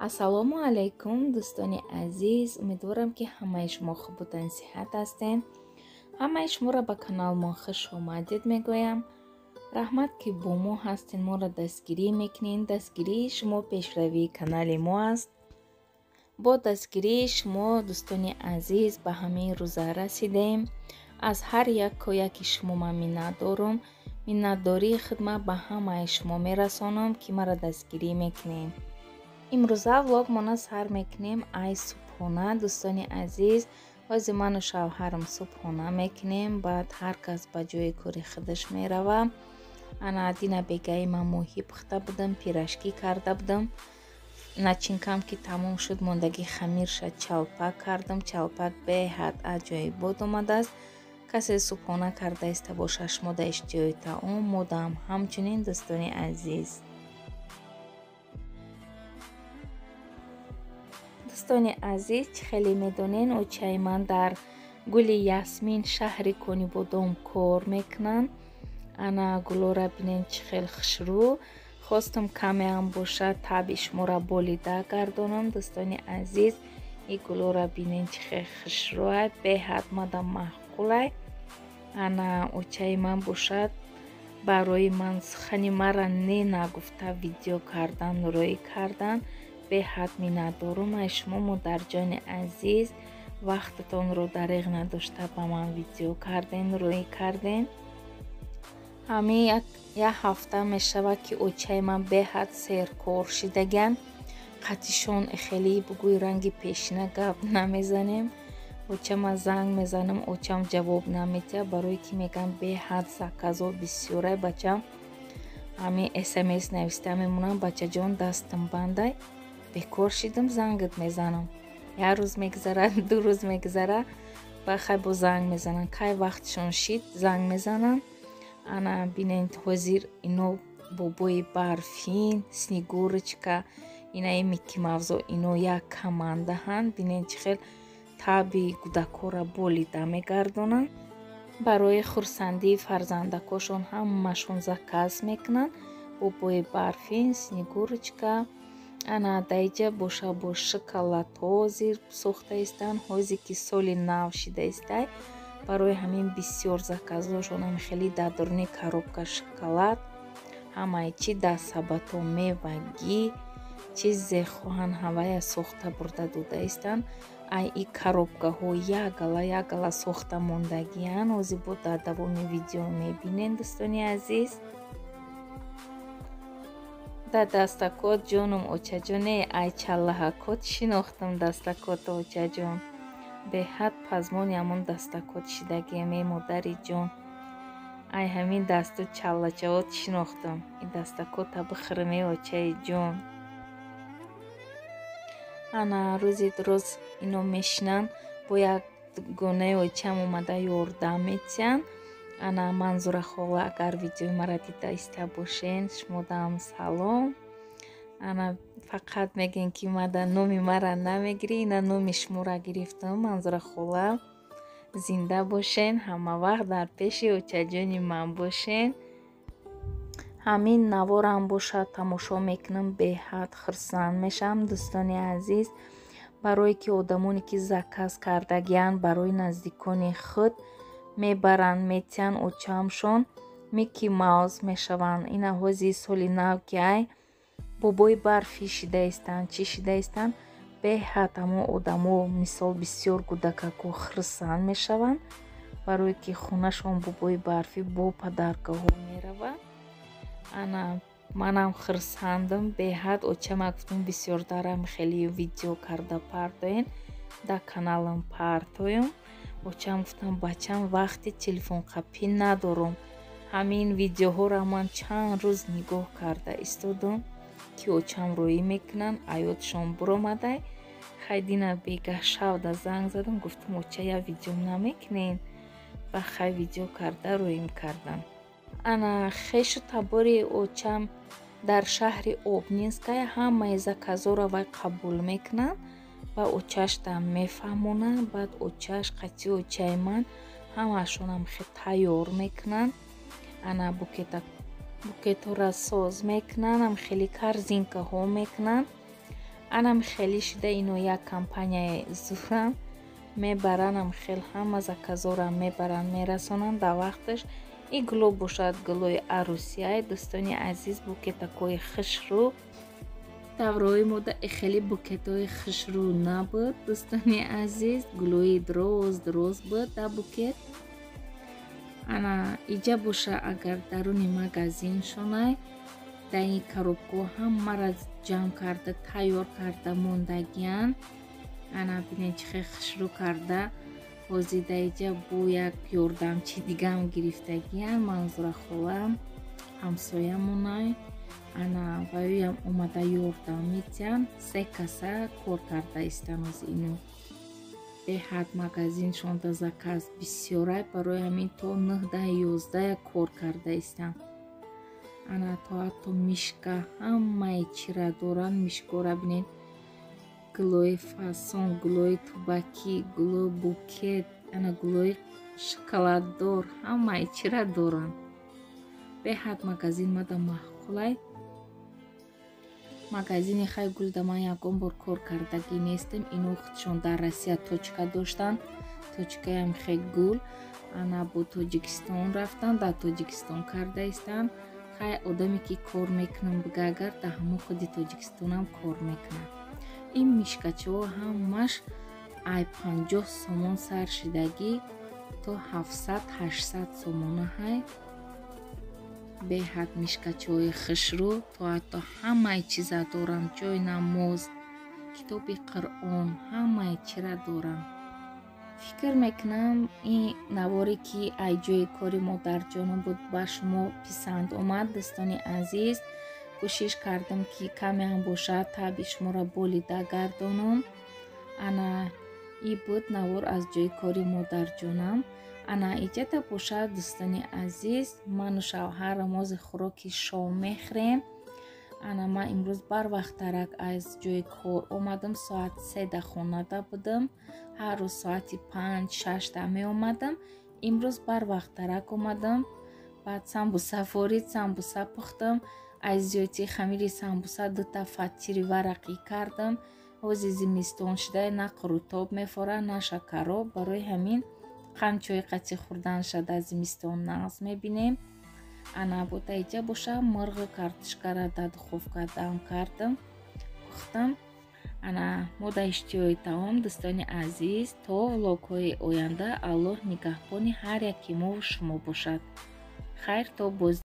Ассалому алайкум, дӯстони азиз. Умедворам, ки ҳамаи шумо хубу тансиҳат ҳастед. Ҳамаи шуморо ба каналмон хуш омадед мегӯям. Раҳмат, ки бо мо ҳастед, моро дастгирӣ мекунед. Дастгирии шумо пешравии канали мо аст. Бо дастгирии шумо, дӯстони азиз, ба ҳамин рӯза расидем. Аз ҳар яку яки шумо ман миннат дорум. Миннатдории худма ба ҳамаи шумо мерасонам, ки маро дастгирӣ мекунед. Имрӯза влогмона сар мекунем ай субҳона, дӯстони азиз. Ҳозир ману шавҳарам субҳона мекунем, баъд ҳар кас ба ҷои кори худаш мерава. Ана дина бегаи ман моҳӣ пухта будам, пирожки карда будам. Начинкам ки тамом шуд, мондагӣ хамирша чалпак кардам. Чалпак беҳад аҷоибот омадааст. Касе субҳона карда иста боша, шумо да иштиҳои таом, модам ҳамчунин, дӯстони азиз. Дӯстони азиз, чӣ хеле медонен, очаи ман дар Гули Ясмин шаҳри Конибодом кор мекунанд. Ана гулора бинен, чӣ хел хушрӯ. Хостам, камеам бошад, табъи шуморо болида гардонам, дӯстони азиз. И гулора бинен, чӣ хел хушрӯай, беҳад мадам маъқулай. Ана очаи ман бошад, барои ман сухани мара не нагуфта видео кардан, рӯй кардан. Беҳад миннатдорум ай шумо, модарҷони азиз. Вақтатонро дареғ надошта ба ман видео карден, рӯй карден. Ҳамин як ҳафта мешавад, ки очаи ман беҳад серкор шидаган. Қатишон хеле бугӯи ранги пешина гап намезанем. Очама занг мезанам, очам ҷавоб наметиҳад, барое ки мегӯям беҳад заказо бисёрай, бачам. Ҳамин смс нависта мемонам: «Бачаҷон, дастам бандай, бекор шидам, зангат мезанам». Як рӯз мегузарад, 2 рӯз мегузарад, ба хай бо занг мезанам. Кай вақтшон шид, занг мезанам. Ана бинед, ҳозир ино бобои барфин, Снегурочка, инаи Микки Мавзо, ино як командаҳанд. Бинед, чӣ хел табъи кӯдакҳоро болида мегардонанд. Барои хурсандии фарзандакошон ҳамашон заказ мекунанд: бобои барфин, Снегурочка. Ана даиҷа боша бо шоколадҳо зир сохта истанд. Ҳозир ки соли нав шида истай, барои ҳамин бисёр заказҳошонам хеле дар дуруни коробка шоколад, ҳамаи чӣ, дар сабатҳо мевагӣ, чизе хоҳанд, ҳавая сохта бурда дода истанд. Ай и коробкаҳо як гала, як гала сохта мондагиянд. Ҳозир бо дар давоми видео мебинед, дӯстони азиз. Да дастакот, ҷонум, очаҷоне, ай чаллаҳакот шинохтам дастакото, очаҷон. Беҳад пазмони ҳамон дастакот шидагиам, е модари ҷон. Ай ҳамин дасту чаллачаот шинохтам. Ин дастакота бихӯрам, е очаи ҷон. Ана рӯзи рӯз ино мешинанд, бо як гунаи очам омада ёрдам метиҳанд. Ана Манзура хола, агар видеои мара дида иста бошен, шумодам салом. Ана фақат мегӯем, ки мада номи мара намегирӣ, ина номи шуморо гирифтам. Манзура хола, зинда бошен, ҳама вақт дар пеши очаҷони ман бошен. Ҳамин наворам бошад, тамошо мекунам, беҳад хурсанд мешавам, дӯстони азиз, барое ки одамоне ки заказ кардагиянд, барои наздикони худ мебаранд, метиҳанд очамшон, Микки Маус мешаванд. Ина ҳози соли нав ки ай бобои барфӣ шида истанд, чӣ шида истанд, беҳад ҳамон одамо, мисол, бисёр кӯдакако хурсанд мешаванд, барое ки хонашон бобои барфӣ бо подаркаҳо меравад. Ана манам хурсандам беҳад. Очама гуфтам, бисёртарам хеле видео карда партоен, дар каналам партоем. Очам гуфтам: «Бачам, вақти телефонқапӣ надорум». Ҳамин видеоҳоро ман чанд рӯз нигоҳ карда истодам, ки очам рӯӣ мекунанд, аёдшон буромадай. Хай, дина бегаҳ шавда занг задам, гуфтам: «Оча, як видео намекунен?» Ба хай видео карда рӯим кардам. Ана хешу табори очам дар шаҳри Обнинская, ҳамаи заказҳоро вай қабул мекунанд ва очашда мефаҳмонанд. Баъд очаш қатъи очаи ман ҳамаашонам хе тайёр мекунанд. Ана букетҳоро соз мекунанд, хеле корзинкаҳо мекунанд. Анам хеле шида ино як компанияи зурам мебаранам, хел ҳама заказора мебаранд, мерасонанд дар вақташ. И гуло бошад, гулои арӯсияй, дӯстони азиз, букетакҳои хушрӯ. Давраҳои мода хеле букетҳои хушрӯ набуд, дӯстони азиз, гулои дроз дроз буд дар букет. Ана иҷа боша, агар даруни магазин шонай, дар ин коробкаҳо ҳамаро ҷамъ карда, тайёр карда мондагиянд. Ана бинед, чӣ хел хушрӯ карда. Ҳозир дар иҷа бо як ёрдамчи дигаам гирифтагиянд, Манзура холам, ҳамсоямонай. Ана ваёям омада ёрдам медиҳанд. Се каса кор карда истанд ҳозир ино. Беҳад магазиншонда заказ бисёрай, барои ҳамин то 9, 10, 11 кор карда истанд. Ана то ҳатто мишка, ҳамаи чира доранд. Мишкора бинед, гулои фасон, гулои тубакӣ, гулои букет, ана гулои шоколаддор, ҳамаи чира доранд. Беҳад магазин мада маъқулай. Магазини хай гулда ман ягон бор кор кардагӣ нестем. Ино худшон дар Россия точка доштанд, точкаям хе гул. Ана бо Тоҷикистон рафтанд, дар Тоҷикистон карда истанд. Хай, одаме ки кор мекунам бига, агар дар ҳамон худи Тоҷикистонам кор мекунад. Ин мишкачаҳо ҳамаш ай 50 сомон сар шидагӣ то 700, 800 сомона ҳай. Беҳад мишкачаҳои хушрӯ, то ҳатто ҳамаи чиза доранд, ҷои намоз, китоби Қуръон, ҳамаи чира доранд. Фикр мекунам, ин наворе ки ай ҷои кори модарҷонам буд, ба шумо писанд омад, дӯстони азиз. Кӯшиш кардам, ки камеам бошад, таъби шуморо болида гардонам. Ана и буд навор аз ҷои кори модарҷонам. Ана иҷата бошад, дӯстони азиз, ману шавҳарам ози хӯроки шом мехӯрем. Ана ман имрӯз барвақттарак аз ҷои кор омадам, соат 3-да хонада будам. Ҳар рӯз соати 5, 6-да меомадам, имрӯз барвақттарак омадам. Баъд самбуса форид, самбуса пухтам. Аз зиёдтии хамири самбуса дута фатири варақӣ кардам. Ҳози зимистон шуда, на қурутоб мефорад, на шакароб, барои ҳамин қанд чойи қатӣ хӯрданша дар зимистон нағз мебинем. Ана бота иҷа боша, мурғу картошкара дар духовка дам кардам, пухтам. Ана мо дар иштиҳои таом, дӯстони азиз. То влогҳои оянда Аллоҳ нигаҳбони ҳар яки мову шумо бошад. Хайр, то боз.